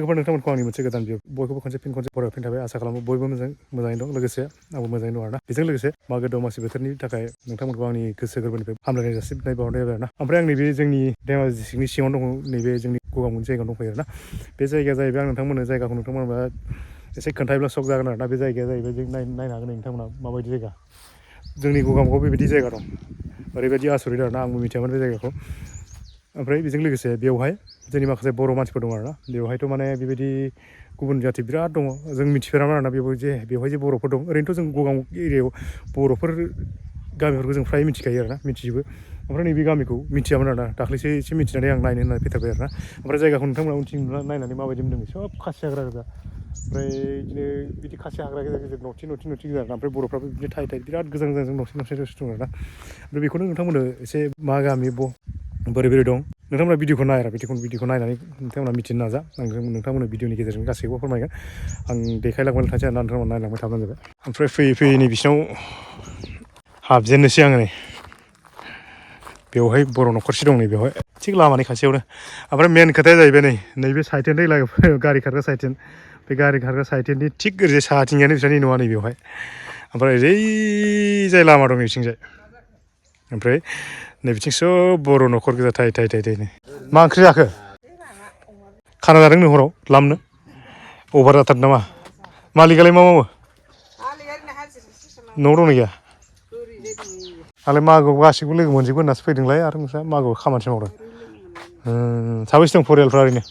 लोगोफोर नोंथांमोनखौ आंनि मोनसे गोदान भिडिअ बयखौबो खनसे बरायना फिन थाबाय आसा खालामो बयबो मोजाङै दं लोगोसे आंबो मोजाङै दं आरोना बेजों लोगोसे मागो दमासि बोथोरनि थाखाय नोंथांमोनखौ आंनि गोसो गोरबोनिफ्राय हामलायनाय जासिनाय बावहरनाय जाबाय आरोना ओमफ्राय आं नैबे जोंनि धेमाजि डिस्ट्रिक्टनि सिङाव दङ नैबे जोंनि गगामुख जायगायाव दंफैयो आरोना बे जायगाया जाहैबाय आं नोंथांमोननो जायगाखौ नोंथांमोना एसे खोन्थायोब्ला सक जागोन आरोना बे जायगाया जाहैबाय जों नायनो हागोन नोंथांमोना माबायदि जायगा जोंनि गगामुखआव बेबायदि जायगा दं ओरैबायदि आसरित आरोना आंबो मिथियामोन बे जायगाखौ ओमफ्राय बेजों लोगोसे बेवहाय जोंनि माखासे बर' मानसिफोर दं आरोना बेवहायथ' माने बेबायदि गुबुन जाथि बिराद दङ जों मिथिफेरामोन आरोना बेवहाय जे बर'फोर दं ओरैनोथ' जों गगामुख एरियायाव बर'फोर गामिफोरखौ जों फ्राय मिथिखायो आरोना मिथिजोबो ओमफ्राय नैबे गामिखौ मिथियामोन आरोना दाख्लैसो एसे मिथिनानै आं नायनो होननानै फैथारबाय आरोना ओमफ्राय जायगाखौ नोंथांमोना उनथिं नायनानै माबायदि मोनदों सब खासि हाग्रा गोजा ओमफ्राय बिदिनो बिदि खासि हाग्रा गेजेर गेजेर न'थि गोजा आरोना ओमफ्राय बर'फ्राबो बिदिनो थाय बिराद गोजान गोजान न'से दं आरोना ओमफ्राय बेखौनो नोंथांमोननो एसे मा गामि बोरै दं नोंथांमोना भिडिअखौ नाय आरो भिडिअखौ नायनानै नोंथांमोना मिथिनो नाजा आं नोंथांमोननो भिडिअनि गेजेरजों गासैखौबो फोरमायगोन आं देखायलांबाय थानोसै आरोना नोंथांमोना नायलांबाय थाब्लानो जाबाय ओमफ्राय फैयै नै बिसिनाव हाबजेननोसै आङो नै बेवहाय बर' न'खरसे दं नै बेवहाय थिग लामानि खाथियावनो ओमफ्राय मेन खोथाया जाहैबाय नैबे साइडथिं गारि खारग्रा साइडथिं बे गारि खारग्रा साइडथिंनि थिग ओरैजाय साहाथिंजायनो बिसोरनि न'आ नै बेवहाय ओमफ्राय ओरैजाय लामा दं नैथिंजाय ओमफ्राय नैबिथिं सब बर' न'खर गोजा थायनो मा ओंख्रि जाखो खाना जादोंनो हराव लामनो अभार जाथारदों नामा मालिकआलाय मा मावो न'आव दंना गैया आंलाय मागोआव गासिखौबो लोगो मोनजोबगोन होननासो फैदोंलाय आरो नोंस्रा मागोआव खामानिसो मावदों साबैसे दं परियालफ्रा ओरैनो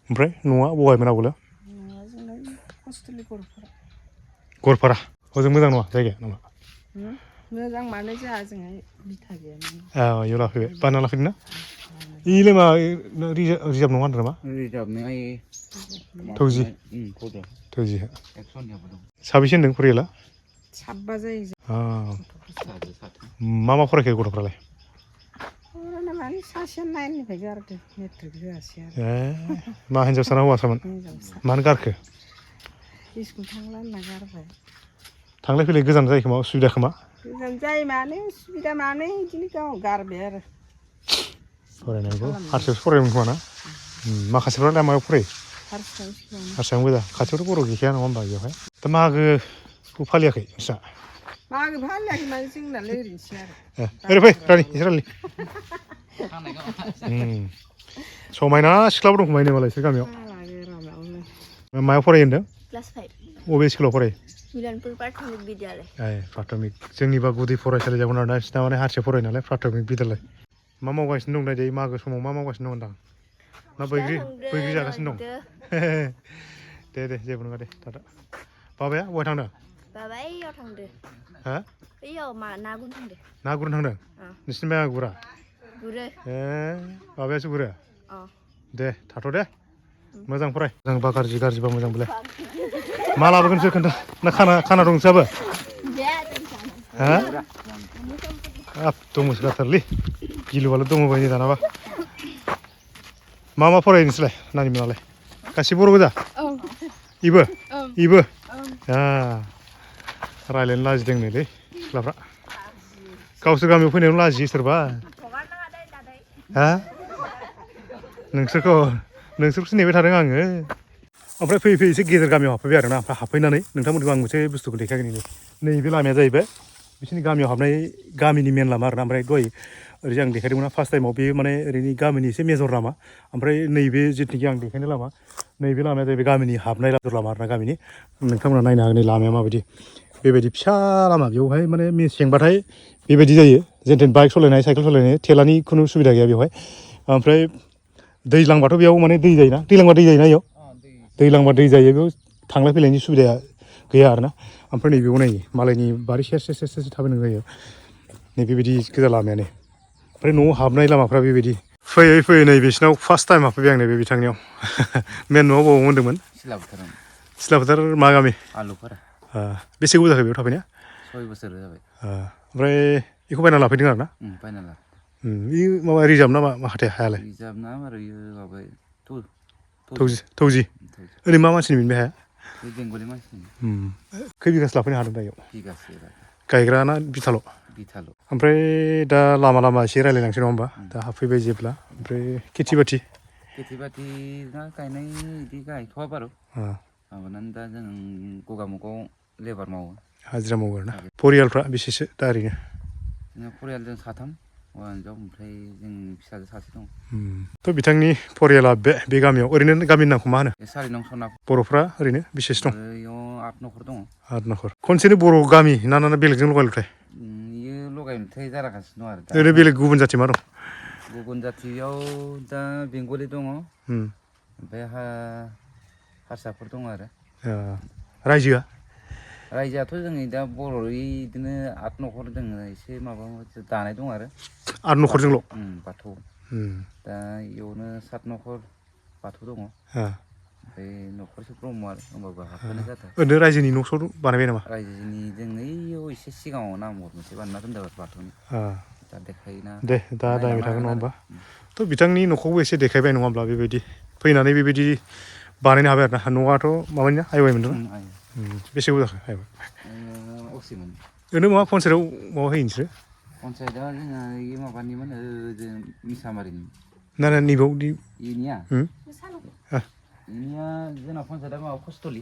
ओमफ्राय न'आ बहायमोन आवगोलो गवालपारा हजों मोजां नङा जायगाया नामा मोजां मानो जोंहा बिथा गैया इयाव लाफैबाय बाना लाफैदों ना इलाय मा रिजार्भ नङा होनदों नामा रिजार्भ नङा थौजि साबेसे होनदों परियाला साबा जायो मा फरायखो गथ'फ्रालाय सासेया नाइननिफ्राय गारदों मेट्रिक होआसै आरो मा हिन्जावसा ना हौवासामोन मानो गारखो स्कुल थांला होनना गारबाय थांलाय फैलाय गोजान जायो खोमा उसुबिदा खोमा गोजान जायो मानो उसुबिदा मानो बिदिनो गाव गारबाय आरो फरायनांगौ हारसायावसो फरायोमोन खोमा ना माखासेफ्रालाय मायाव फरायो हारसायावनो गोजा खाथियावथ' बर' गैखाया नङा होमबा बेवहाय दा मागोखौ फालियाखै नोंस्रा मागो फालियाखै माने जोंनालाय ओरैनोसै आरो ओरै फै रानि एसे रायलाय समायना सिख्लाबो दं खोमा मालाय बिसोर गामियाव मायाव फरायो होनदों क्लास 5 बबे स्कुलाव फरायो मिलनपुर प्राथमिक बिद्यालय प्राथमिक जोंनिबा गुदि फरायसालि जागोन आरोना बिसिना माने हारसाया फरायो नालाय प्राथमिक बिद्यालय मा मावगासिनो दं दायो मागो समाव मा मावगासिनो दं होनदां ना बैग्रि जागासिनो दं दे जेबो नङा दे थाथ' बाबाया बहाय थांदों बाबा ओइयाव थांदो हा ओइयाव ना गुरनो थांदो ना गुरनो थांदों नोंसिनि बाया गुरा गुरो बाबायासो गुरो अ दे थाथ' दे मोजां फराय मोजांबा गाज्रिबा मोजां बेलाय मा लाबोगोनसो खोन्था ना खाना दं नोंसाबो हा हाब दमसो गारथारलै गिलुबालु दङ बायदि दानाबा मा फरायो नोंसोरलाय नानि मोनालाय गासिबो बर' गोजा इबो रायज्लायनो लाजिदों नैलै सिख्लाफ्रा गावसोर गामियाव फैनायावनो लाजियो सोरबा हा नोंसोरखौसो नेबाय थादों आङो ओमफ्राय फैयै एसे गेजेर गामियाव हाबफैबाय आरोना ओमफ्राय हाबफैनानै नोंथांमोनखौ आं मोनसे बुस्थुखौ देखायगोन नैबे लामाया जाहैबाय बिसोरनि गामियाव हाबनाय गामिनि मेन लामा आरोना ओमफ्राय दहाय ओरैजे आं देखायदोंमोन फार्स्ट टाइमाव बेयो माने ओरैनि गामिनि एसे मेजर लामा ओमफ्राय नैबे जिथुनिखि आं देखायनाय लामा नैबे लामाया जाहैबाय गामिनि हाबनाय लामा आरोना गामिनि नोंथांमोना नायनो हागोन नै लामाया माबायदि बेबायदि फिसा लामा बेवहाय माने मेसेंबाथाय बेबायदि जायो जेनथेन बाइक सालायनाय साइकेल सालायनाय थेलानि खुनु सुबिदा गैया बेवहाय ओमफ्राय दैज्लांबाथ' बेयाव माने दै जायोना दैज्लांबा दै जायोना बेयाव दैज्लांबा दै जायो बेयाव थांलाय फैलायनि सुबिदाया गैया आरोना ओमफ्राय नैबेयाव नायो मालायनि बारि सेर थाबायनांगौ जायो नैबेबायदि गोजा लामायानो ओमफ्राय न'आव हाबनाय लामाफ्रा बेबायदि फैयै नै बिसिनाव फार्स्ट टाइम हाबफैबाय आं नैबे बिथांनियाव मेन न'आव बाव होनदोंमोन सिला फोथार मा गामि आलुफोरा बेसे गोबाव जाखो बेयाव थाफैनाया 6 बोसोर जाबाय ओमफ्राय बेखौ बायना लाफैदों आरोना बायना ला बे माबा रिजार्भ ना मा हाथाय हायालाय रिजार्भ ना ओरैयो माबाय थौजि ओरै मा मानसिनि बे हाया बेंगलि मानसिनि खै बिगासो लाफैनो हादों दायो बिगासे गायग्रा ना बिथाल' ओमफ्राय दा लामा एसे रायज्लायलांसै नङा होमबा दा हाबफैबाय जेब्ला ओमफ्राय खेथि बाथि खेथि बाथि दा गायनाय बिदि गायथ'वा बारु माबानानै दा जों गगामुगाव लेबार मावो हाजिरा मावो आरोना परियालफ्रा बेसेसो दा ओरैनो जोंहा परियालजों साथाम हौवा हिनजाव ओमफ्राय जों फिसाजो सासे दं थ' बिथांनि परियाला बे गामियाव ओरैनो गामिनि नामखौ मा होनो बे 4 नं सना बर'फ्रा ओरैनो बेसेसो दं बेयाव 8 न'खर दङ 8 न'खर खनसेनो बर' गामि ना बेलेगजों लगायलथाय इयो लगायमोनथाय जालागासिनो दं आरो दा ओरैनो बेलेग गुबुन जाथि मा दं गुबुन जाथियाव दा बेंगलि दङ ओमफ्राय हारसाफोर दङ आरो रायजोआ रायजोआथ' जोंनि दा बर' बिदिनो 8 न'खर दङ एसे माबा दानाय दं आरो 8 न'खरजोंल' बाथौ दा इयावनो 7 न'खर बाथौ दङ ओमफ्राय न'खरसे ब्रह्म आरो होमबाबो हाबफैनाय जादों ओरैनो रायजोनि न' स' बानायबाय नामा रायजोनि जों ओइयाव एसे सिगाङाव नाम मोनसे बानायना दोनदों आरो बाथौनि दा देखायोना दे दा नायबाय थागोन नङा होमबा थ' बिथांनि न'खौबो एसे देखायबाय नङा होमब्ला बेबायदि फैनानै बेबायदि बानायनो हाबाय आरो ना न'आथ' माबानि ना आइवाइ मोनदों बेसे गोबाव जाखो आइवाइ अक्सिमोन ओरैनो माबा पन्सायतआव माबा होयो नोंसोरो पन्सायतआ जोंहा इयो माबानिमोन जों मिसामारिनि ना नैबाव इनिया जोंना पन्सायतआ माबा खस्थलि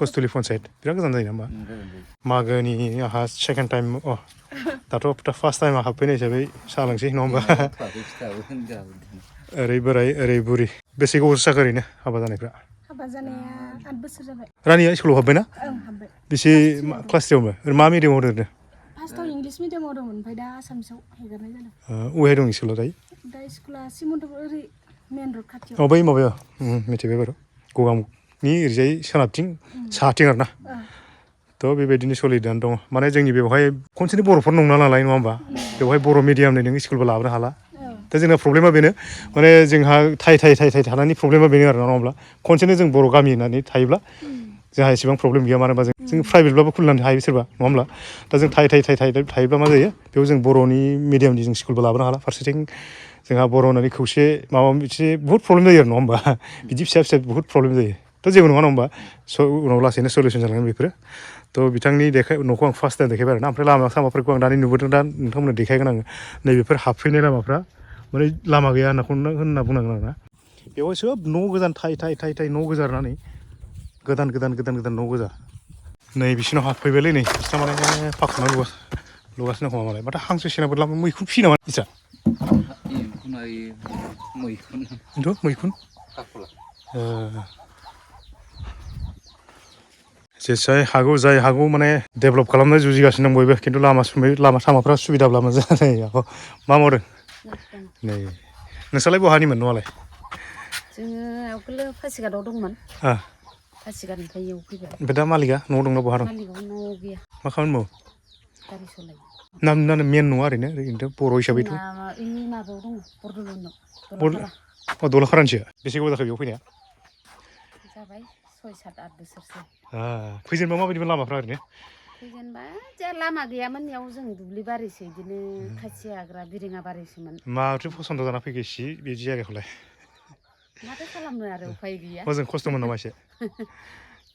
कस्तुलि पन्सायत बिराद गोजान जायो नामा गोजान जायो मागोनि आंहा सेकेन्ड टाइम दाथ' फार्स्ट टाइम हाबफैनाय हिसाबै साहा लोंसै नङा होमबा ओरै बोराय ओरै बुरि बेसे गोबावसो जाखो ओरैनो हाबा जानायफ्रा हाबा जानाया 8 बोसोर जाबाय रानिया स्कुलाव हाबबायना हाबबाय बेसे क्लास थ्रियावनो मा मिडियामाव होदों फार्स्टआव इंलिस मिडियामाव दंमोन ओमफ्राय दा आसामिसाव हेगारनाय जादों अबेहाय दं स्कुलाव दायो दा स्कुला सिमन्तपुर ओरै मेन रड खाथियाव बै माबायाव मिथिबाय बारु गगामुगनि ओरैजाय सोनाबथिं साहाथिं आरो ना थ' बेबायदिनो सोलिनानै दङ माने जोंनि बेवहाय खनसेनो बर'फोर नंला नालाय नङा होमबा बेवहाय बर' मिडियामनि नों स्कुलबो लाबोनो हाला दा जोंना प्रब्लेमा बेनो माने जोंहा थाइ थानायनि प्रब्लेमा बेनो आरो नङा होमब्ला खनसेनो जों बर' गामि होननानै थायोब्ला जोंहा एसेबां प्रब्लेम गैया मानो होनबा जों प्राइभेटब्लाबो खुलिनानै हायो सोरबा नङा होमब्ला दा जों थाइ थायोब्ला मा जायो बेयाव जों बर'नि मिडियामनि जों स्कुलबो लाबोनो हाला फारसेथिं जोंहा बर' होननानै खौसे माबा मोनसे बुहुत प्रब्लेम जायो आरो नङा होमबा बिदि फिसा बुहुत प्रब्लेम जायो थ' जेबो नङा होमबा उनाव लासैनो सलिउसन जालांगोन बेफोरो थ' बिथांनि न'खौ आं फार्स्ट टाइम देखायबाय आरोना ओमफ्राय लामा सामाफोरखौ आं दानि नुबोदों दा नोंथांमोननो देखायगोन आङो नैबेफोर हाबफैनाय लामाफ्रा माने लामा गैया होनना बुंनांगोन आरोना बेवहाय सोब न' गोजान थाइ न' गोजा आरोना गोदान न' गोजा नै बिसिनाव हाबफैबायलै नै बिसिना माने पाखखौनो लुगासिनो खोमा मालाय माथो हांसो सेनाफोर लामा मैखुन फियो नामा इसा मैखुन जेसाय हागौ जाय हागौ माने डेभेलप खालामनो जुजिगासिनो दं बयबो खिन्थु लामा सामाफ्रा सुबिदाब्ला मोजां जायो मा मावदों नै नोंस्रालाय बहानिमोन न'आलाय जोङो आवगोलो पासिघाटआव दंमोन पासिघाटनिफ्राय इयाव फैबाय ओमफ्राय दा मालिकआ न'आव दंना बहा दं मालिकआ न'आव गैया मा खामानि मावो गारि सालायो नाम मेन नङा ओरैनोथ' बर' हिसाबैथ' माबायाव दङ बरदल'नाव दलाखारानिसो बेसे गोबाव जाखो बेयाव फैनाया जाबाय 6-7-8 बोसोरसो फैजेनबा माबायदिमोन लामाफ्रा ओरैनो फैजेनबा जोंहा लामा गैयामोन इयाव जों दुब्लि बारिसो बिदिनो खासि हाग्रा बिरेङा बारिसोमोन माथो फसन्द जाना फैगोसि बिदि जायगाखौलाय माथो खालामनो आरो उफाय गैया हजों खस्थ'मोन नामा एसे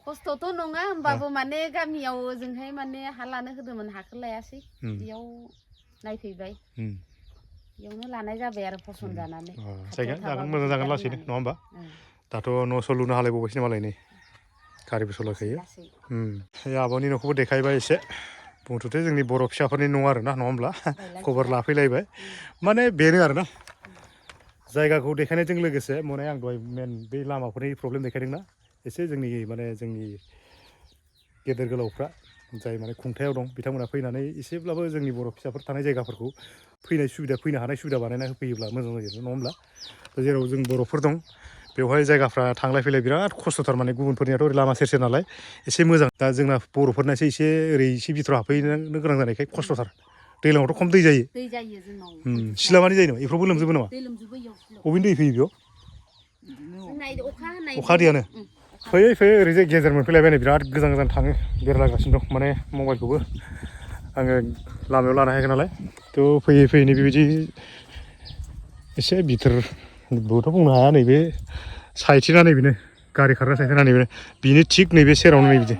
खस्थ'थ' नङा होमबाबो माने गामियाव ओजोंहाय माने हा लानो होदोंमोन हाखौ लायासै बेयाव नायफैबाय बेयावनो लानाय जाबाय आरो फसन जानानै जागोन मोजां जागोन लासैनो नङा होमबा दाथ' न' स' लुनो हालायबावबायसो मालाय नै गारिबो सालायखायो आब'नि न'खौबो देखायबाय एसे बुंथ'थे जोंनि बर' फिसाफोरनि न' आरो ना नङा होमब्ला खबर लाफैलायबाय माने बेनो आरोना जायगाखौ देखायनायजों लोगोसे माने आं दहाय मेन बे लामाफोरनि प्रब्लेम देखायदोंना एसे जोंनि गेदेर गोलावफ्रा जाय माने खुंथायाव दं बिथांमोना फैनानै एसेब्लाबो जोंनि बर' फिसाफोर थानाय जायगाफोरखौ फैनो हानाय सुबिदा बानायना होफैयोब्ला मोजां जायो नङा होमब्ला जेराव जों बर'फोर दं बेवहाय जायगाफ्रा थांलाय फैलाय बिराद खस्थ'थार माने गुबुनफोरनियाथ' ओरै लामा सेर नालाय एसे मोजां दा जोंना बर'फोरनासो एसे ओरै एसे भितराव हाबफैनो गोनां जानायखाय खस्थ'थार दैज्लाङावथ' खम दै जायो जोंनाव सिलामानि जायो नामा बेफ्रावबो लोमजोबो नामा दै लोमजोबो इयाव बबेनि दै फैयो बेयाव जोंना अखा दैयानो फैयै ओरैजाय गेजेर मोनफैलायबाय नै बिराद गोजान थाङो बेरलागासिनो दं माने मबाइलखौबो आङो लामायाव लानो हायाखै नालाय थ' फैयै बेबायदि एसे बिथोरबोथ' बुंनो हाया नैबे साइथिना नैबेनो गारि खारग्रा साइथिना नैबे बिनि थिग नैबे सेरावनो नै बिदि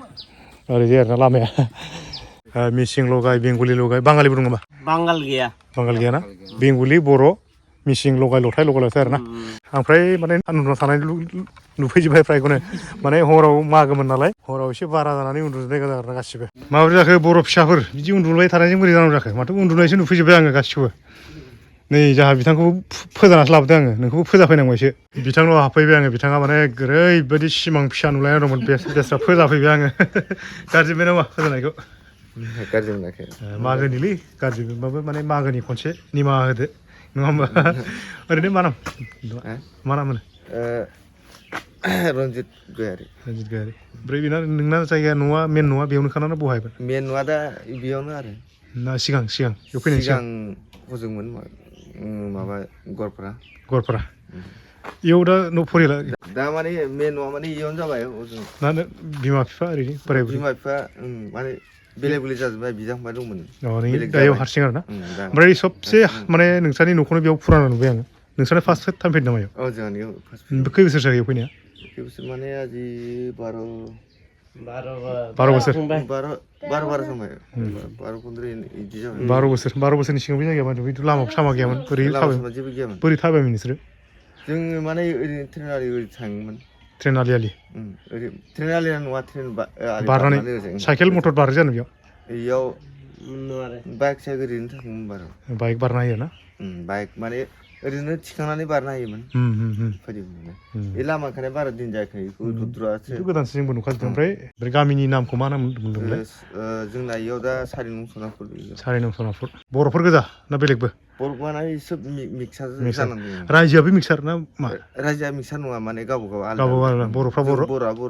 ओरैजाय आरोना लामाया मिसिं लगाय बेंगलि लगाय बाङालिबो दं नामा बांगाल गैया बाङाल गैयाना बेंगलि बर' मिसिं लगाय लथाय आरोना ओमफ्राय माने उन्दुना थानाय नुफैजोबबाय फ्रायखौनो माने हराव मागोमोन नालाय हराव एसे बारा जानानै उन्दुजोबनाय जादों आरोना गासिबो माबोरै जाखो बर' फिसाफोर बिदि उन्दुबाय थानायजों बोरै जानांगौ जाखो माथो उन्दुनायसो नुफैजोबबाय आङो गासिखौबो नै जाहा बिथांखौबो फोजानासो लाबोदों आङो नोंखौबो फोजाफैनांबायसो बिथांनाव हाबफैबाय आङो बिथाङा माने ओरैबायदि सिमां फिसा नुलायना दंमोन बेस्रा फोजाफैबाय आङो गाज्रि मोनबाय नामा फोजानायखौ गाज्रि मोनाखै मागोनिलै गाज्रि मोनबाबो माने मागोनि खनसे निमाहा होदो नङा होमबा ओरैनो मा नाम होनो रन्जित गयारि ओमफ्राय बेना नोंना जायगाया न'आ मेन न'आ बेयावनो खाना बहायबो मेन न'आ दा बेयावनो आरो ना सिगां बेयाव फैनाय सिगां हजोंमोन माबा गवालपारा इयाव दा न' फरियाला दा माने मेन न'आ माने इयावनो जाबाय हजों ना बिमा बिफा ओरैनो बोराय बुरै बिमा बिफा माने बेलेग बेलेग जाजोब्बाय बिदा फंबाय दंमोन दायो हारसिं आरोना ओमफ्राय सबसे माने नोंसानि न'खौनो बेयाव फुराना नुबाय आङो नोंसानो फार्स्ट टाइम फैदों नामा औ जोंहानियाव खै बोसोर जायो फैनाया खै बोसोर माने आजि 12 बोसोर 12 जाबाय 12 बोसोरनि सिगां बे जायगाया माने बिदि लामा सामा गैयामोन बोरै थाबायमोन नोंसोरो जों माने ओरैनो ट्रेन आलि ओरै थाङोमोन ट्रेन आलि ट्रेन आलिया नङा ट्रेन बारनानै साइकेल मटर बारो जानो बेयाव बाइक साइक ओरैनो थाङोमोन बारो बाइक बारनो हायो ना बाइक माने ओरैनो थिखांनानै बारनो हायोमोन बे लामा ओंखायनो बारा दिन जायाखै गोदानसो जोंबो नुखाजोबदों ओमफ्राय गामिनि नामखौ मा नाम मोनदोंमोनलाय जोंना इयाव दा सारि नं सनाफुर बर'फोर गोजा ना बेलेगबो बर' माने सोब मिक्सार जानांदों रायजोआबो मिक्सार ना मा रायजोआ मिक्सार नङा माने गावबा गाव आलादा बर'फ्रा बर'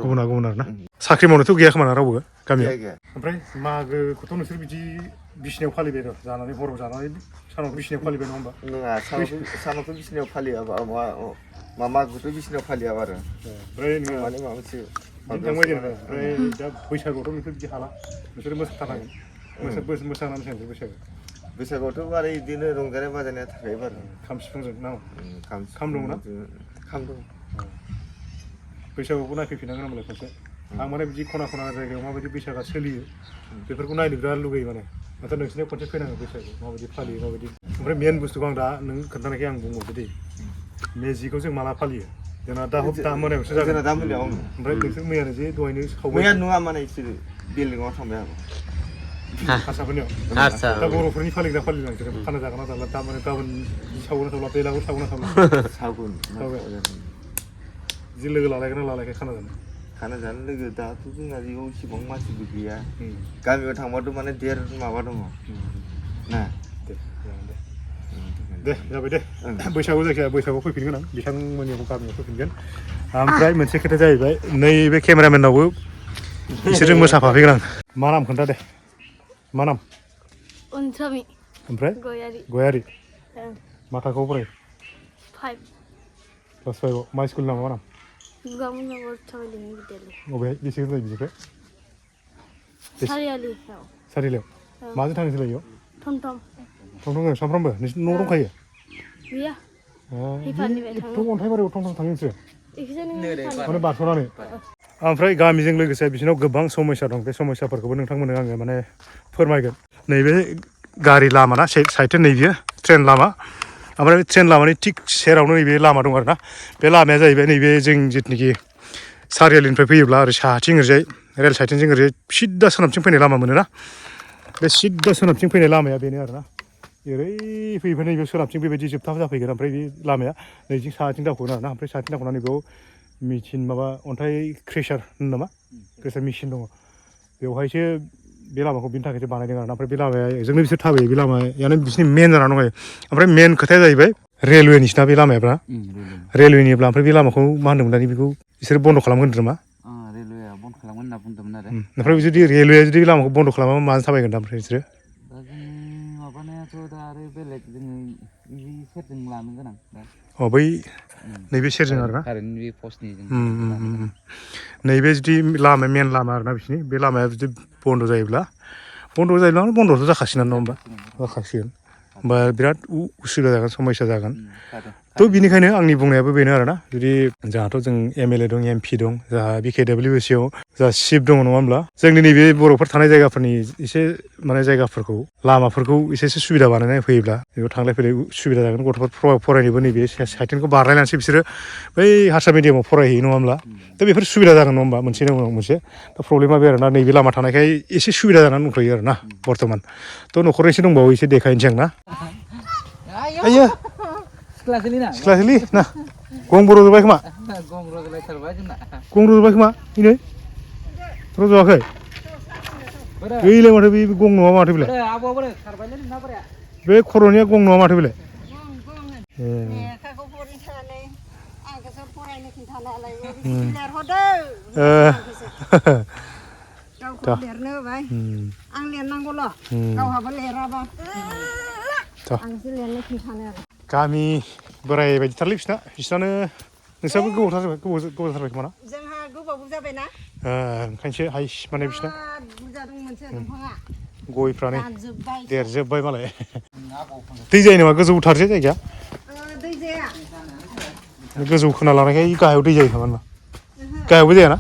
गुबुना गुबुन आरोना साख्रि मावनोथ' गैया खोमा ना रावबो गामियाव ओमफ्राय मागोखौथ' नोंसोर बिदि बिसिनायाव फालिबाय र' जानानै हराव जानानै सानाव बिसिनायाव फालिबाय नङा होमबा नङा सानावथ' बिसिनायाव फालिया मागोखौथ' बिसिनायाव फालिया आरो ओमफ्राय नोङो माने माबा मोनसे ओमफ्राय दा बैसागुआवथ' नोंसोर बिदि हाला नोंसोर मोसाथारनांगोन मोसानानै बैसागुआवथ' बारा बिदिनो रंजानाय बाजानाया थाखायो बारा खाम सिफुंजों ना खाम दङ ना खाम दं बैसागुखौ नायफैफिननांगोन होनबालाय खनसे आं माने बिदि खना खना जायगायाव माबायदि बैसागुआ सोलियो बेफोरखौ नायनो बिराद लुगैयो माने नाथाय नोंसोरनियाव खनसे फैनांगोन बैसागु माबायदि फालियो माबायदि ओमफ्राय मेन बुस्थुखौ आं दा नों खोन्थानायखाय आं बुंबावसै दे मेजिखौ जों माला फालियो जोंना दा मोनायावसो जागोन दा मोनायाव ओमफ्राय नोंसोर मैयानो जे दहायनो सावबाय मैया नङा माने बिसोरो बेलेगाव थांबाय आरो हारसाफोरनियाव दा बर'फोरनि फालिग्रा फालिला नोंसोर खाना जागोन ना जाला दा माने गाबोन सावगोन सावला बेलागुर सावगोन सावगोन जि लोगो लालायगोन ना लालायखाय खाना जानो लोगो दाथ' जोंना बेयाव इसेबां मानसिबो गैया गामियाव थांबाथ' माने देर माबा दङ ना दे जाबाय दे बैसागु जायखिया बैसागुआव फैफिनगोन आं बिथांमोननियाव गामियाव फैफिनगोन ओमफ्राय मोनसे खोथा जाहैबाय नैबे केमेरामेनावबो बिसोरजों मोसाफाफैगोन आं मा नाम खोन्था दे मा नाम अनसामि ओमफ्राय गयारि मा थाखोआव फरायो 5 क्लास 5 मा स्कुल नामा मा नाम गभर्नमेन्ट फरायसालिनि बिद्यालय बबे बेसे गोजान बिनिफ्राय सारियालियाव माजों थांनो सोलायो थमथम सामफ्रामबो नोंसिनि न' दंखायो गैया अन्थाइबारियाव थम थाङो नोंसोर माने बारस'नानै ओमफ्राय गामिजों लोगोसे बिसोरनाव गोबां समस्या दं बे समस्याफोरखौबो नोंथांमोननो आङो माने फोरमायगोन नैबे गारि लामा ना साइडथिं नैबे ट्रेन लामा ओमफ्राय बे ट्रेन लामानि थिग सेरावनो नैबे लामा दं आरोना बे लामाया जाहैबाय नैबे जों जिथुनाखि सारियालिनिफ्राय फैयोब्ला ओरै साहाथिं ओरैजाय रेल साइडथिं ओरैजाय सिद्दा सोनाबथिं फैनाय लामा मोनोना बे सिद्दा सोनाबथिं फैनाय लामाया बेनो आरोना ओरै फैबाय नैबे सोनाबथिं बेबायदि जोबथा जाफैगोन ओमफ्राय बे लामाया नैथिं साहाथिं दावखोगोन आरोना ओमफ्राय साहाथिं दावखोनानै बेयाव मेचिन माबा अन्थाइ क्रेसार होनो नामा क्रेसार मेचिन दङ बेवहायसो बे लामाखौ बिनि थाखायसो बानायदों आरोना ओमफ्राय बे लामाया जोंनो बिसोर थाबायो बे लामायानो बिसोरनि मेन जानानै दङ ओमफ्राय मेन खोथाया जाहैबाय रेलवेनिसोना बे लामायाफ्रा रेलवेनिब्ला ओमफ्राय बे लामाखौ मा होनदोंमोन दानि बेखौ बिसोर बन्द' खालामगोन नामा रेलवेआ बन्द खालामगोन होनना बुंदोंमोन आरो ओमफ्राय जुदि रेलवेआ जुदि लामाखौ बन्द' खालामाबा माजों थाबायगोन दा ओमफ्राय बिसोरो दा जों माबानायाथ' दा आरो बेलेग जोङो इदि सेरजों लानो गोनां बै नैबे सेरजों आरोना कारेन्टनि पस्टनि नैबे जुदि लामाया मेन लामा आरोना बिसोरनि बे लामाया जुदि बन्द' जायोब्ला बन्द'थ' जाखासिगोन नङा होमबा जाखासिगोन होमबा बिराद उसुबिदा जागोन समस्या जागोन थ' बिनिखायनो आंनि बुंनायाबो बेनो आरोना जुदि जोंहाथ' जों MLA दं MP दं जोंहा BKWC आव जोंहा चिफ दङ नङा होमब्ला जोंनि नैबे बर'फोर थानाय जायगाफोरनि एसे माने जायगाफोरखौ लामाफोरखौ एसेसो सुबिदा बानायनानै फैयोब्ला बेयाव थांलाय फैलाय सुबिदा जागोन गथ'फोर फरायनोबो नैबे साइटिनखौ बारलायनानैसो बिसोरो बै हारसा मिडियामाव फरायहैयो नङा होमब्ला दा बेफोर सुबिदा जागोन नङा होमबा मोनसेनि उनाव मोनसे दा प्रब्लेमा बे आरोना नैबे लामा थानायखाय एसे सुबिदा जानानै दंथ'यो आरोना बर्थमान थ' न'खरनिसो दंबावो एसे देखायनोसै आं ना आयो सिख्लासोलै ना गंबो रज'बाय खोमा गं रज'बाय खोमा दिनै रज'वाखै गैलाय माथो बे गं नङा माथो बेलाय बे खर'निया गं नङा माथो बेलाय लेखाखौ फरायनानै आंखौसो फरायनो खिन्थानायालाय लिरहरदों गावखौ लिरनो होबाय आं लिरनांगौल' गावहाबो लिराबा आंसो लिरनो खिन्थानो आरो गामि बोराय बायदिथारलै बिसिनानो नोंस्राबो गोबावथारबाय खोमा ना जोंहा गोबावबो जाबायना ओंखायनोसो हाइस माने बिसिना बुरजा दंमोनसो दंफाङा गयफ्रानो देरजोब्बाय मालाय दै जायो नामा गोजौथारसो जायगाया दै जाया गोजौ खोना लानायखाय गाहायाव दै जायो खोमा ना गाहायावबो जायाना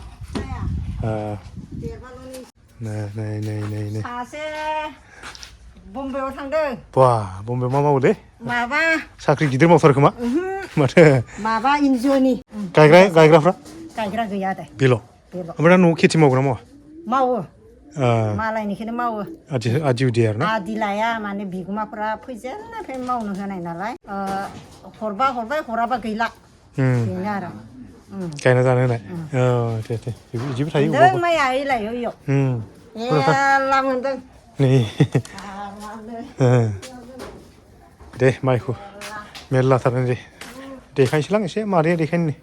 नै सासे बम्बाइआव थांदों बा बम्बाइआव मा मावो दे माबा साख्रि गिदिर मावथारो खोमा माथो माबा एनजिअनि गायग्राफ्रा गायग्रा गैया दे बेल' ओमफ्राय दा न'आव खेथि मावग्रा मावा मावो मालायनिखौनो मावो आदि उदि आरो ना आदि लाया माने बिगोमाफ्रा फैजेननिफ्राय मावनो होनाय नालाय हरबा हरबाय हराबा गैला बेनो आरो गायना जानो होनाय दे बिदिबो थायो जों माइया ओइलाय ओइयाव मेरला मोनदों नै दे माइखौ मेरलाथार दे देखायनोसैलां एसे मादैया देखायनो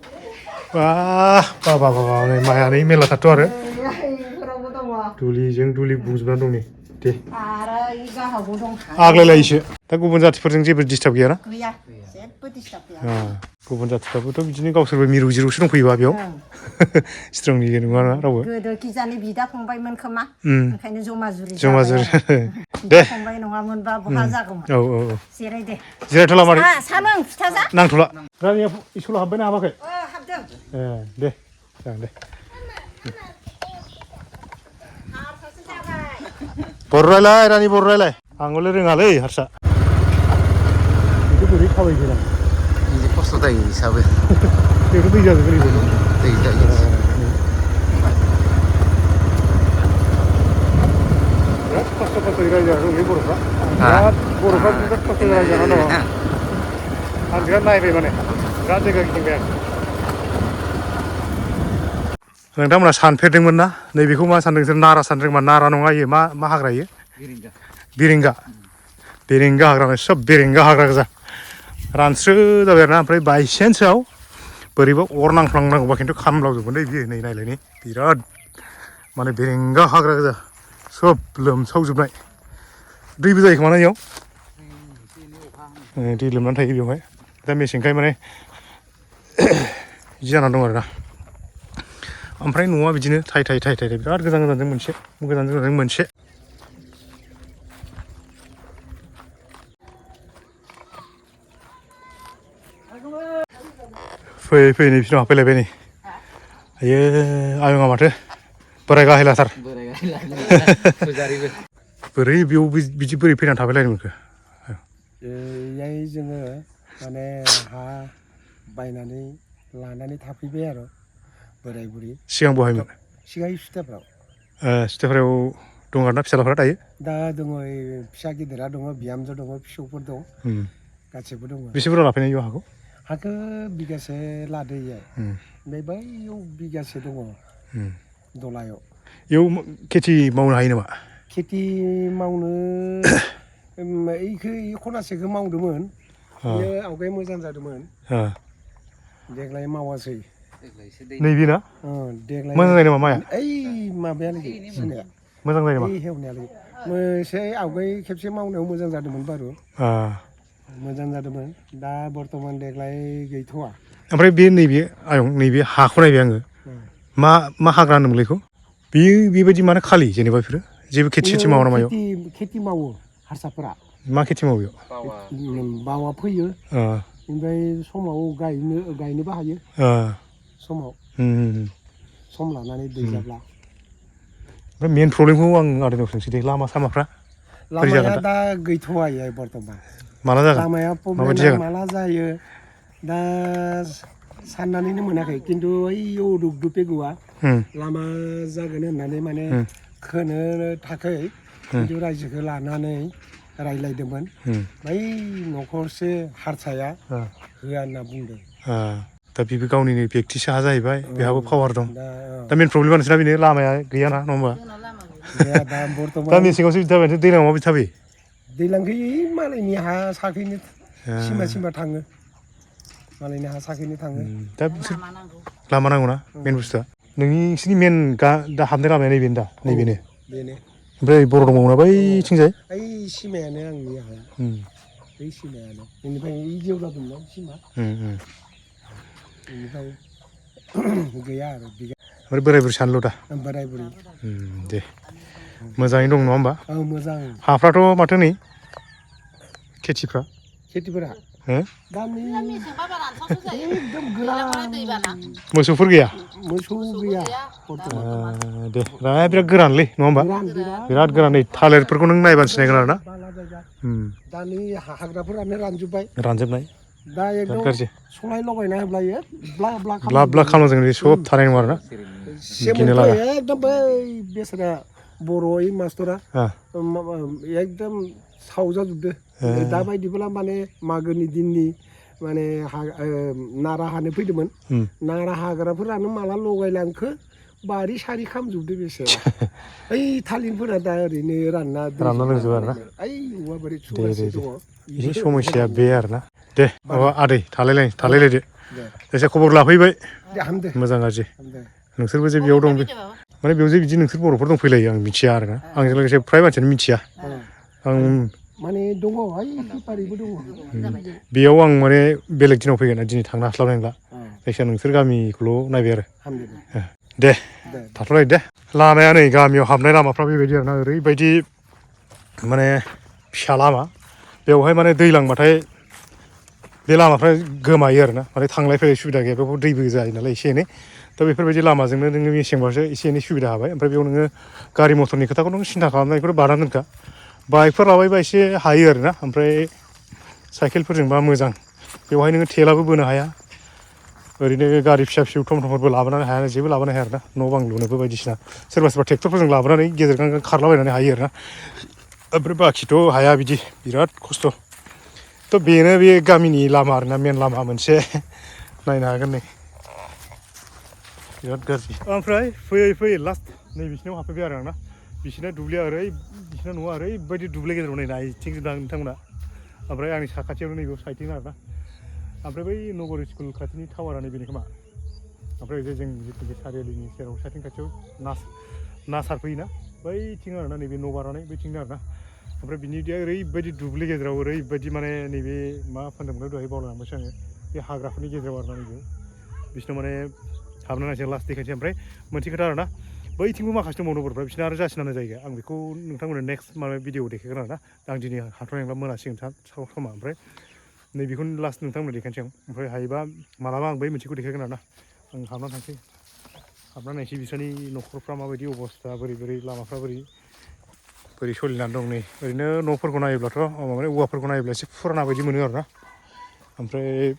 बा नै माइआ नै मेरलाथारथ' आरो दुलिजों दुलि बुंजोबनानै दं नै दे आग्लायलायोसो दा गुबुन जाथिफोरजों जेबो डिस्टार्ब गैयाना गैया जेबो डिस्टार्ब गैया गुबुन जाथिफ्राबोथ' बिदिनो गावसोरबो मिरु जिरुसो दंफैयोबा बेयाव स्ट्रंनि नङा रावबो गोदो किजानि बिदा फंबायमोन खोमा ओंखायनो जमा जुरि दे फंबाय नङामोनबा बहा जागौमोन औ जिराय दे जिरायथ'ला मादै सा लों फिथा जा नांथ'ला रानिया स्कुलाव हाबबायना हाबाखै हाबदों दे जागोन दे बर' रायलाय रानि बर' रायलाय आंबोलाय रोङालै हारसा बेखौ बोरै थाबायगोन बिदि खस्थ' जायो हिसाबै बेखौ दै जाजोबगोन दै जायो बिराद खस्थ' रायजो जादोंलै बर'फ्रा बिराद खस्थ' रायजो जानानै दङ आं बिराद नायबाय माने बिराद जायगा गिदिंबाय आं नोंथांमोना सानफेरदोंमोन ना नैबेखौ मा सानदों नोंसोर नारा सानदों मा नारा नङा इयो मा हाग्रा इयो बेरेंगा हाग्रा सब बेरेंगा हाग्रा गोजा रानस्रो जाबाय आरोना ओमफ्राय बायसेन्सआव बोरैबा अर नांफ्लांनांगौबा खिन्थु खामलावजोबगोन दै बियो नै नायलाय बिराद माने बेरेंगा हाग्रा गोजा सब लोमसावजोबनाय दैबो जायो खोमा ना इयाव दै लोमनानै थायो बेवहाय दा मेसेंखाय माने बिदि जानानै दं आरोना ओमफ्राय न'आ बिदिनो थाय बिराद गोजानजों मोनसे फै नै बिनाव हाबफैलायबाय नै आयो आयंआ माथो बोराय गाहेलाथार बोरै बेयाव बिदि बोरै फैनानै थाफैलायनो मोनखो बेहाय जोङो माने हा बायनानै लानानै थाफैबाय आरो बोराय बुरि सिगां बहायमोन सिगां सुथेफारायाव दं आरोना फिसालाफ्रा दायो दा दङ फिसा गिदिरा दङ बिहामजो दङ फिसौफोर दं गासिबो दङ बेसे बुरजा लाफैनाय इयाव हाखौ हाखौ बिगासे लादो इयो ओमफ्राय बैयाव बिगासे दङ दलायाव इयाव खेथि मावनो हायो नामा खेथि मावनो इखौ खनासेखौ मावदोंमोन बियो आवगाय मोजां जादोंमोन देग्लाय मावासै नैबे ना देग्लाय मोजां जायो नामा माइआ ओइ माबायालाय सिनाया मोजां जायो नामा हेवनायालाय मोनसे आवगाय खेबसे मावनायाव मोजां जादोंमोन बारु मोजां जादोंमोन दा बर्थमान देग्लाय गैथ'वा ओमफ्राय बे नैबे आयं नैबे हाखौ नायबाय आङो मा हाग्रा होनोमोनलाय बेखौ बेबायदि मानो खालि जेनेबा बेफोरो जेबो खेथि मावा नामा खेथि मावो हारसाफोरा मा खेथि मावो बावा फैयो ओमफ्राय समाव गायनोबो हायो समाव सम लानानै दै जाब्ला ओमफ्राय मेन प्रब्लेमखौ आं आदैनाव सोंसै दे लामा सामाफ्रा लामाया दा गैथ'आ बर्थमान माला जागोन लामाया माबायदि प्रब्लेमा जागोन माला जायो दा साननानैनो मोनाखै खिन्थु ओइयाव रुगदुबे गौवा लामा जागोन होननानै माने खोनो थाखै खिन्थु रायजोखौ लानानै रायज्लायदोंमोन बै न'खरसे हारसाया होआ होनना बुंदों दा बेबो गावनिनो बेक्तिसो हा जाहैबाय बेहाबो पावार दं दा मेन प्रब्लेमा नोंसिना बेनो लामाया गैयाना नङा होमबा दा दा बर्थमान मेसेङावसो बिदि जाबाय दैज्लाङाव माबायदि थाबायो दैलांखै मालायनि हा साखैनो सिमा थाङो मालायनि हा साखैनो थाङो दा बिसोर लामा नांगौना मेन बुस्थुआ नोंसिनि मेन दा हाबनाय लामाया नैबेनो दा नैबेनो बेनो ओमफ्राय बर' दंबावोना बैथिंजाय ओइ सिमायानो आंनि हाया बै सिमायानो बेनिफ्राय जेवरा दंना सिमा बेनिफ्राय गैया आरो ओमफ्राय बोराय बुरि सानैल' दा बोराय बुरि दे मोजाङैनो दं नङा होमबा औ मोजां हाफ्राथ' माथो नै खेथिफ्रा खेथिफोरा गामि एकदम गोरान मोसौफोर गैया मोसौ गैया दे बिराद गोरानलै नङा होमबा बिराद गोरान नै थालिरफोरखौ नों नायबानो सिनायगोन आरो ना दानि हाग्राफोरानो रानजोबनाय दा एकदम सलाय लगायना होब्लायो ब्ला ब्ला खालामो जों सब थानाय नङा आरो ना एकदम बै बेसारा बर' मास्टरा एकदम सावजाजोबदो दा बायदिब्ला माने मागोनि दिननि माने नारा हानो फैदोंमोन नारा हाग्राफोरानो माला लगायलांखो बारि सारि खामजोबदो बेसोरा ओइ थालिरफोरा दा ओरैनो रानना दंजोबो आरो ना ओइ औवा बारि थुगासे दङ एसे समस्याया बे आरो ना दे माबा आदै थालायलायदो एसे खबर लाफैबाय मोजां गाज्रि नोंसोरबो जे बेयाव दं माने बेयाव जे बिदि नोंसोर बर'फोर दंफैलायो आं मिथिया आरो ना आंजों लोगोसे फ्राय मानसियानो मिथिया आं माने दङ ओइ बेफारिबो दङ बेयाव आं माने बेलेग दिनाव फैगोन दिनै थांनो हास्लाबनाय नंला जायखिया नोंसोर गामिखौल' नायबाय आरो दे थाथ'लायदो दे लामाया नै गामियाव हाबनाय लामाफ्रा बेबायदि आरो ना ओरैबायदि माने फिसा लामा बेवहाय माने दैलांबाथाय बे लामाफ्रा गोमायो आरो ना माने थांलाय फैलाय सुबिदा गैया बेयाव दैबो जायो नालाय एसे एनै दा बेफोरबायदि लामाजोंनो नोङो मेसेंबासो एसे एनै सुबिदा हाबाय ओमफ्राय बेयाव नोङो गारि मथरनि खोथाखौ नों सिन्था खालामनायखौथ' बादा दोनखा बाइकफोर लाबायबा एसे हायो आरो ना ओमफ्राय साइकेलफोरजोंबा मोजां बेवहाय नोङो थेलाबो बोनो हाया ओरैनो गारि फिसा फिसौ टमटमफोरबो लाबोनो हाया जेबो लाबोनो हाया आरो ना न' बां लुनोबो बायदिसिना सोरबा सोरबा ट्रेक्टरफोरजों लाबोनानै गेजेर गांगोन खारलाबायनानै हायो आरो ना ओमफ्राय बाखिथ' हाया बिदि बिराद खस्थ' थ' बेनो बे गामिनि लामा आरोना मेन लामा मोनसे नायनो हागोन नै बिराद गाज्रि ओमफ्राय फैयै लास्ट नै बिसिनाव हाबफैबाय आरो आं ना बिसिना दुब्लिया बिसिना न'आ ओरैबायदि दुब्लि गेजेराव नै नायथिंजोबदों नोंथांमोना ओमफ्राय आंनि साखाथियावनो नैबेयाव साइथिं आरो ना ओमफ्राय बै नगरि स्कुल खाथिनि टावारा नैबेनो खोमा ओमफ्राय जों जिथुखि सारियालिनि सेराव साइथिं खाथियाव नासार फैयोना बैथिं आरो ना नैबे न' बारनानै बैथिंनो आरो ना ओमफ्राय बिनि ओरैबायदि दुब्लि गेजेराव ओरैबायदि माने नैबे मा फानदोंमोन दहाय बावलांबायसो आङो बे हाग्राफोरनि गेजेराव आरो ना नैबे बिसिनाव माने हाबनो नांसै लास्ट देखायसै ओमफ्राय मोनसे खोथा आरो ना बैथिंबो माखासे दंबावो नगरफ्रा बिसिना आरो जासिनानो जायगा आं बेखौ नोंथांमोननो नेक्स्ट माबा भिडिअ देखायगोन आरो ना आं दिनै हाथ'नाय नंला मोनासिगोन समा ओमफ्राय नैबेखौनो लास्ट नोंथांमोननो देखायनोसै आं ओमफ्राय हायोबा मालाबा आं बै मोनसेखौ देखायगोन आरो ना आं हाबनानै थांसै हाबनानै नायसै बिसोरनि न'खरफ्रा माबायदि अबस्था बोरै लामाफ्रा बोरै सोलिनानै दं नै ओरैनो न'फोरखौ नायोब्लाथ' माने औवाफोरखौ नायोब्ला एसे फुराना बायदि मोनो आरो ना ओमफ्राय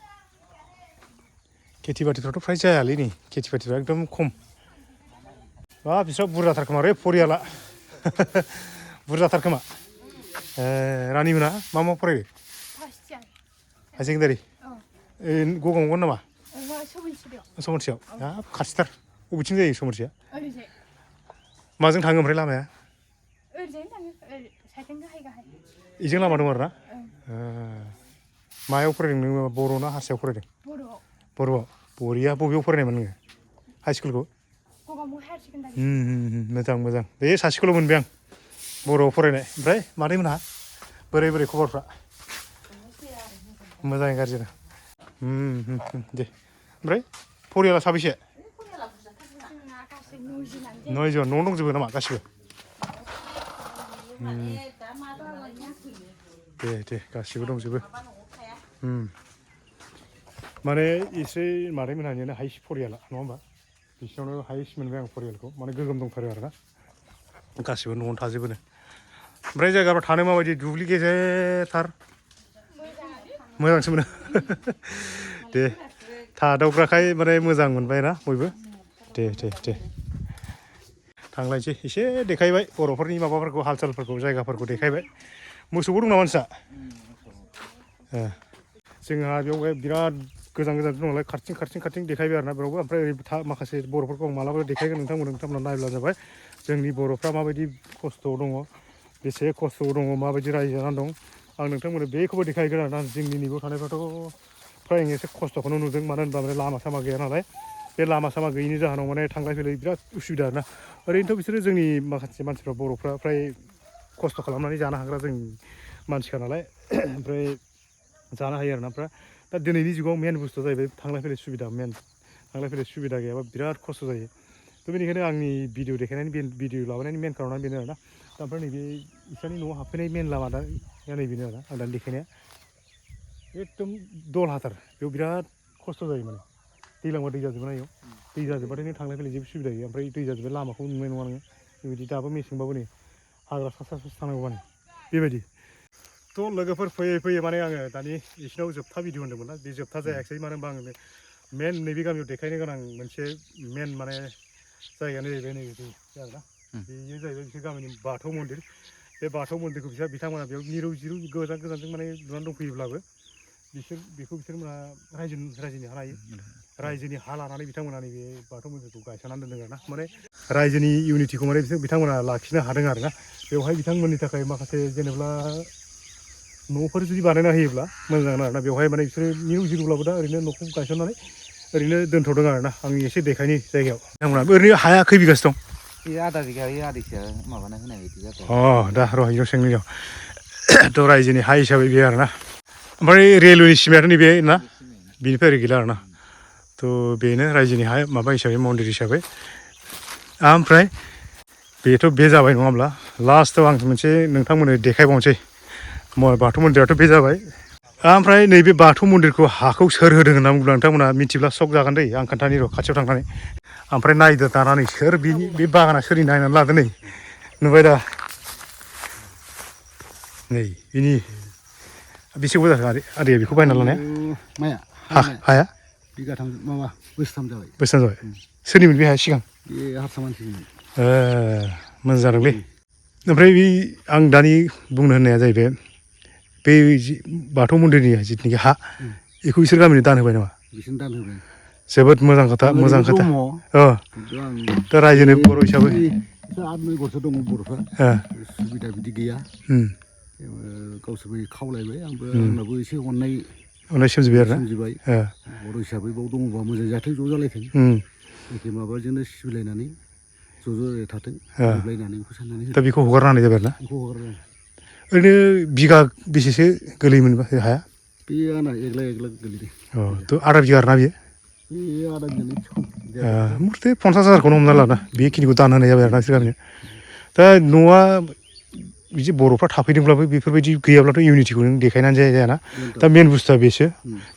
खेथि बाथिफ्राथ' फ्राय जायालै नै खेथि बाथिफ्रा एकदम खम बिस्रा बुरजाथार खोमा रे फरियाला बुरजाथार खोमा रानिमोना मा फरायो हायार सेकेन्डारि गगामुगोन नामा समरसियाव हाब खाथिथार बबेथिं जायो समरसिया माजों थाङो ओमफ्राय लामाया बेजों लामा दं आरो ना मायाव फरायदों नोङो बर' ना हारसायाव फरायदों बर'आव बरिया बबेयाव फरायनायमोन नोङो हाइ स्कुलखौ मोजां बे सासेखौल' मोनबाय आं बर'आव फरायनाय ओमफ्राय मादैमोनहा बोरै खबरफ्रा मोजाङै गाज्रि दे ओमफ्राय फरियाला साबैसे 9 जन न'आव दंजोबो नामा गासिबो दे गासिबो दंजोबो माने एसे मादैमोनहानियानो हाइस फरियाला नङा होमबा बिसिनावनो हाइस मोनबाय आं फरियालखौ माने गोगोम दंथारो आरोना गासिबो न'आवनो थाजोबोनो ओमफ्राय जायगाफ्रा थानो माबायदि दुब्लि गेजेरथार मोजांसो मोनो दे थादावग्राखाय माने मोजां मोनबाय ना बयबो दे थांलायसै एसे देखायबाय बर'फोरनि माबाफोरखौ हाल सालफोरखौ जायगाफोरखौ देखायबाय मोसौबो दं नामा नोंस्रा जोंहा बेयावहाय बिराद गोजान दं नालाय खारथिं देखायबाय आरोना बेयावबो ओमफ्राय ओरै माखासे बर'फोरखौ आं मालाबा देखायगोन नोंथांमोना नायब्ला जाबाय जोंनि बर'फ्रा माबायदि खस्थ'आव दङ बेसे खस्थ'आव दङ माबायदि रायजो जानानै दं आं नोंथांमोननो बेखौबो देखायगोन आरोना जोंनि नैबेयाव थानायफ्राथ' फ्राय एसे खस्थ'खौनो नुदों मानो होनबा माने लामा सामा गैया नालाय बे लामा सामा गैयिनि जाहोनाव माने थांलाय फैलाय बिराद उसुबिदा आरोना ओरैनोथ' बिसोरो जोंनि माखासे मानसिफ्रा बर'फ्रा फ्राय खस्थ' खालामनानै जानो हाग्रा जों मानसिखा नालाय ओमफ्राय जानो हायो आरोना ओमफ्राय दा दिनैनि जुगाव मेन बुस्थुआ जाहैबाय थांलाय फैलाय सुबिदा मेन थांलाय फैलाय सुबिदा गैयाबा बिराद खस्थ' जायो थ' बेनिखायनो आंनि भिडिअ देखायनायनि भिडिअ लाबोनायनि मेन खार'नानो बेनो आरोना दा ओमफ्राय नैबे बिसोरनि न'आव हाबफैनाय मेन लामा दा नैबेनो आरोना आं दा देखायनाया एकदम दलहाथार बेयाव बिराद खस्थ' जायो माने दैलांबा दै जाजोबो ना बेयाव दै जाजोबबाथाय नों थांलाय फैलाय जेबो सुबिदा गैया ओमफ्राय दै जाजोबबाय लामाखौ नुनाय नङा नोङो बेबायदि दाबो मेसेंबाबो नै हाग्रा सा थांनांगौ माने बेबायदि थ' लोगोफोर फैयै माने आङो दानि बिसिनाव जोबथा भिडिअ होन्दोंमोन ना बे जोबथा जायाखिसै मानो होनबा आङो मेन नैबे गामियाव देखायनो गोनां मोनसे मेन माने जायगायानो जाहैबाय नैबे आरोना बेयो जाहैबाय बिसोर गामिनि बाथौ मन्दिर बे बाथौ मन्दिरखौ बिथांमोना बेयाव मिरौ जिरौ गोजानजों माने लुनानै दंफैयोब्लाबो बिथांमोना रायजोनि हा लायो रायजोनि हा लानानै बिथांमोना नैबे बाथौ मन्दिरखौ गायसननानै दोनदों आरोना माने रायजोनि इउनिटिखौ माने बिथांमोना लाखिनो हादों आरोना बेवहाय बिथांमोननि थाखाय माखासे जेनेबा न'फोर जुदि बानायना होयोब्ला मोजां जागोन आरोना बेवहाय माने बिसोरो मिरौ जिरौब्लाबो दा ओरैनो न'खौ गायसननानै ओरैनो दोनथ'दों आरोना आंनि एसे देखायनि जायगायाव बिथांमोनहा ओरैनो हाया खै बिगासो दं बे आधा बिगा आदैसो माबाना होनाय बायदि जादों दा र' हियाव सोंनियाव थ' रायजोनि हा हिसाबै बेयो आरोना ओमफ्राय रेलवेनि सिमायाथ' नैबे ना बेनिफ्राय ओरै गैला आरोना थ' बेनो रायजोनि हा माबा हिसाबै मन्दिर हिसाबै ओमफ्राय बेथ' बे जाबाय नङा होमब्ला लास्टआव आं मोनसे नोंथांमोननो देखायबावनोसै बाथौ मन्दिराथ' बे जाबाय ओमफ्राय नैबे बाथौ मन्दिरखौ हाखौ सोर होदों होनना बुङोब्ला नोंथांमोना मिथिब्ला सक जागोन दै आं खोन्थानि र' खाथियाव थांनानै ओमफ्राय नायदो दानानै सोर बिनि बे बागाना सोरनि नायनानै लादो नै नुबाय दा नै बिनि बेसेबां जाखो आदैया बेखौ बायना लानाया माया हाया बिगाथाम माबा बोसोरथाम जाबाय सोरनिमोन बे हाया सिगां बे हारसा मानसिमोन मोजां जादोंलै ओमफ्राय बे आं दानि बुंनो होननाया जाहैबाय बे बाथौ मन्दिरनि जिथुनाखि हा बेखौ बिसोर गामिनो दान होबाय नामा बिसोरनो दान होबाय जोबोद मोजां खोथा दा रायजोनि बर' हिसाबै 8-9 गरसो दङ बर'फ्रा सुबिदा बिदि गैया गावसोरबो खावलायबाय आंनाबो एसे अननाय सोमजिबाय बर' हिसाबै बाव दङबा मोजां जाथों ज' जालायथों एखे माबाजोंनो सिबिलायनानै ज' थाथों गोरोबलायनानै बेखौ साननानै दा बेखौ हगारना होनाय जाबाय आरोना बेखौ हगारबाय ओरैनो बिगा बेसेसो गोलैयोमोनबा हाया बे आंना एग्ला गोलैदों थ' आधा बिगा आरोना बेयो बे आधा बिगानि मथे 50,000खौनो हमना लाना बेखिनिखौ दान होनाय जाबाय आरोना बिसोर गामिनो दा न'आ बिदि बर'फ्रा थाफैदोंब्लाबो बेफोरबायदि गैयाब्लाथ' इउनिटिखौ नों देखायनानै जायाना दा मेन बुस्थुआ बेसो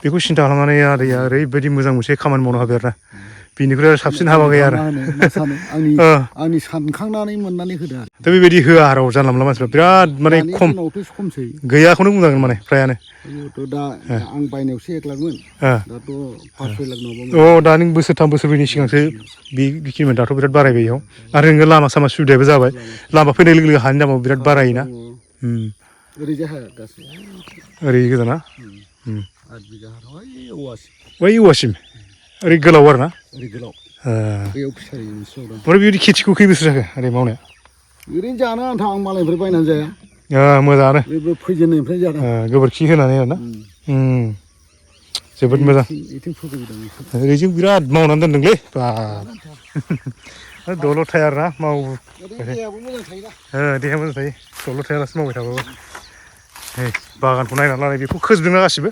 बेखौ सिन्था खालामनानै आदैया ओरैबायदि मोजां मोनसे खामानि मावनो हाबाय आरोना बिनिख्रुइ साबसिन हाबा गैया आरो आंनि सानखांनानै मोननानै होदो आरो दा बेबायदि होआ आरो जानला मोनला मानसिफ्रा बिराद माने खमसै गैयाखौनो बुंनांगोन माने फ्रायानो दा आं बायनायावसो 1 लाखमोन दाथ' 5-6 लाख नङाबा दा नों बोसोरथाम बोसोरब्रैनि सिगांसो बेखिनिमोन दाथ' बिराद बारायबाय इयाव आरो नोङो लामा सामा सुबिदायाबो जाबाय लामा फैनाय लोगो लोगो हानि दामाबो बिराद बारायोना ओरै गोजाना 8 बिगा बै औवासिम ओरै गोलाव आरो ना ओमफ्राय बेबायदि खेथिखौ खै बोसोर जाखो ओरै मावनाया ओरैनो जानो आन्था आं मालायनिफ्राय बायनानै जाया मोजाङानो बे फैजेननायनिफ्राय जादों गोबोरखि होनानै आरोना जोबोद मोजां ओरैजों बिराद मावनानै दोनदोंलै दलर थाया आरोना मावो देहाया मोजां थायो दलर थायालासे मावबाय थाबाबो बागानखौ नायनानै लानाय बेखौ खोजोबदोंना गासिबो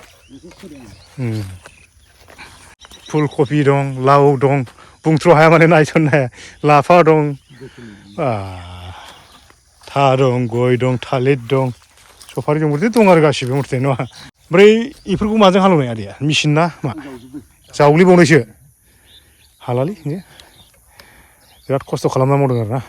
फुल कबि दं लाव दं बुंथ्र' हाया माने नायसननो हाया लाफा दं था दं गय दं थालिर दं सफारि दं दं आरो गासिबो मथे नङा ओमफ्राय इफोरखौ माजों हालेवनाय आदैया मेचिन ना मा जावग्लिबावनायसो हालालै बिदिनो बिराद खस्थ' खालामना मावदों आरोना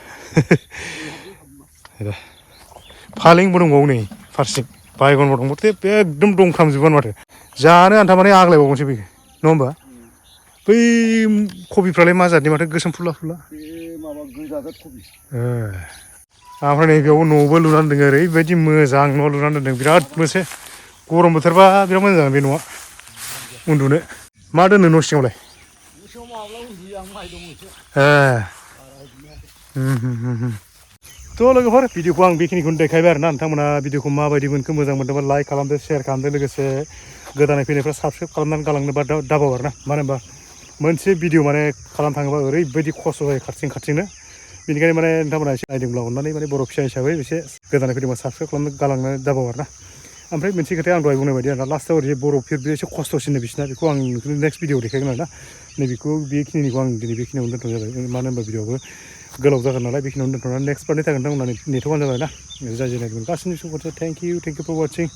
फालेंबो दंबावो नै फारसेथिं बायगनबो दं माथो एकदम दंफ्रामजोबोआनो माथो जानो आन्था माने आग्लायबावगोनसो बेयो नङा होमबा बै कबिफ्रालाय मा जादनि माथो गोसोम फुला फुला ओमफ्राय नै बेयाव न'बो लुनानै दोनदों ओरैबायदि मोजां न' लुनानै दोनदों बिराद मोनसे गरम बोथोरबा बिराद मोजां जागोन बे न'आ उन्दुनो मा दोनो न' सिङावलाय थ' लोगोफोर भिडिअखौ आं बेखिनिखौनो देखायबाय आरोना नोंथांमोना भिडिअखौ माबायदि मोनखो मोजां मोनदोंबा लाइक खालामदो शेयार खालामदो लोगोसे गोदानै फैनायफ्रा साबसक्राइब खालामनानै गालांनोबा दाबाव आरोना मानो होनबा मोनसे भिडिअ माने खालामनो थाङोबा ओरैबायदि खस्थ' जायो खाथिं बेनिखायनो माने नोंथांमोना एसे नायदोंब्ला अननानै माने बर' फिसा हिसाबै एसे गोदानै फैदोंबा साबसक्राइब खालामनो गालांनो दाबाव आरोना ओमफ्राय मोनसे खोथाया आं दहाय बुंनाय बायदि आरोना लास्टआव ओरै बर'फोर बे एसे खस्थ'सिन बिसिना बेखौ आं नेक्स्ट भिडिअ देखायगोन आरोना नैबेखौ बेखिनिखौ आं दिनै बेखिनियावनो दोनथ'नाय जाबाय मानो होनबा भिडिअआबो गोलाव जागोन नालाय बेखिनियावनो दोनथ'नानै नेक्स्ट पार्टनि थाखाय नोंथांमोना नेथ'बानो जाबाय ना जाय जाय नायदोंमोन गासिनिबो सुबुंफोरखौ थेंक इउ फर वाचिं